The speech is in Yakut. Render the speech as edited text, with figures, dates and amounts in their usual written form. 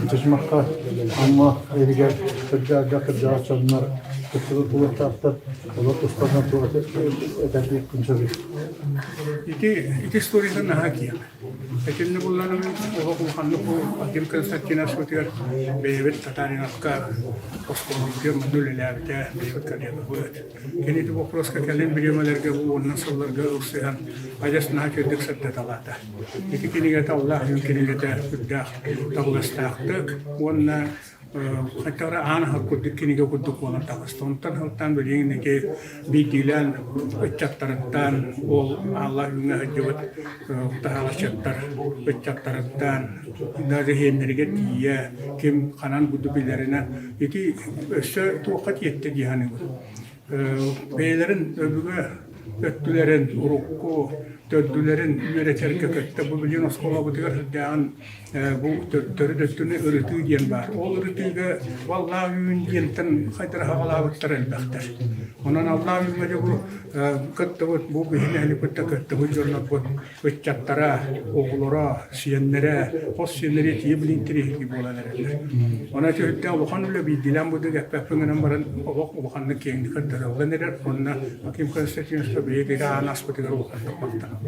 Чычымахха Амма иһигэр кырдьаҕас кырдьаҕас дьоннор кыттыбыт буолуохтаахтар, олор тустарынан туох этэрдиэххин сөбүй? Ити ити историята наһаа киэҥ. Итиннэ булларым олох улаханнык бу Аким Константиновскитыгар бэйэбит Татариновка оскуолабытыгар манна үлэлээбитэ, бэйэбит коллегабыт. Кини ити боппуруоска кэлин бириэмэлэргэ бу уонунан сылларга ылсыһан адьас наһаа үчүгэйдик сырдаталаата. Ити кинигэтэ Аллаах Үйүн кинигэтэ үрдээх табыгастаахтык уонна хайдах эрэ аан аһар курдук кинигэ курдук буолан таҕыста. Онтон сылтаан билигин ити биирдиилээн ыччаттарыттан ол Аллаах Үйүҥҥэ сылдьыбыт таһаҕасчыттар ыччаттарыттан даже иһиэннэригэр тиийэ ким ханан буду билэринэн ити өссө туохха тиэттэ дии саныыбын. Бэйэлэрин өбүгэ өттүлэрин урукку төрдүлэрин үөрэтэргэ кытта бу билигин оскуолабытыгар сылдьаҕын бу төрүт өттүнү ырытыы диэн баар. Ол ырытыыга Аллаах үүн диэнтэн хайдах аҕалаабыттар элбэхтэр. Онон Аллаах үүҥҥэ дьэ бу кыттыбыт, бу биһи нэһиликпиттэн кыттыбыт дьоннорбут ыччаттара, оҕолоро, сиэннэрэ, хос сиэннэрэ тиийэ билин интэриэһиргии буолан эрэллэр. Онон ити үрдээх улахан үлэ биирдиилээн быдык эппэппин гынан баран олох улаханнык киэҥник көрдөрөллөн эрэр уонна Аким Константиновичка бэйэтигэр аан аспытыгар улаханнык махтанабын.